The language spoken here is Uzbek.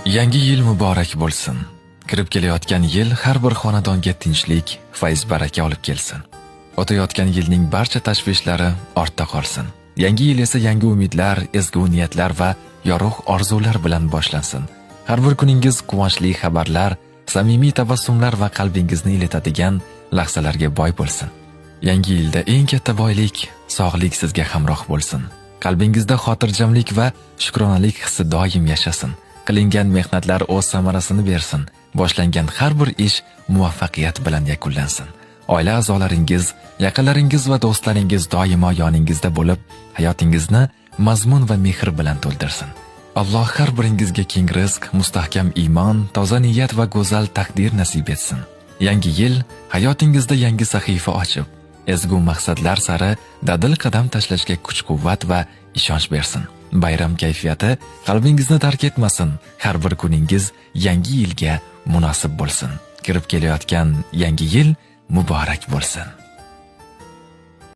Yangi yil muborak bo'lsin. Kirib kelayotgan yil har bir xonadonga tinchlik, fayz-baraka olib kelsin. O'tayotgan yilning barcha tashvishlari ortda qolsin. Yangi yil esa yangi umidlar, ezgu niyatlar va yorug' orzular bilan boshlansin. Har bir kuningiz quvonchli xabarlar, samimiy tabassumlar va qalbingizni ilitadigan lahzalarga boy bo'lsin. Yangi yilda eng katta boylik sog'lik sizga hamroh bo'lsin. Qalbingizda xotirjamlik va shukronalik hissi doim yashasin. Qilingan mehnatlar o'z samarasini bersin. Boshlangan har bir ish muvaffaqiyat bilan yakunlansin. Oila a'zolaringiz, yaqinlaringiz va do'stlaringiz doimo yoningizda bo'lib, hayotingizni mazmun va mehr bilan to'ldirsin. Alloh har biringizga keng rizq, mustahkam iymon, toza niyat va go'zal taqdir nasib etsin. Yangi yil hayotingizda yangi sahifa ochib, ezgu maqsadlar sari dadil qadam tashlashga kuch-quvvat va ishonch bersin. Bayram kayfiyati qalbingizni tark etmasin. Har bir kuningiz yangi yilga munosib bo'lsin. Kirib kelayotgan yangi yil muborak bo'lsin.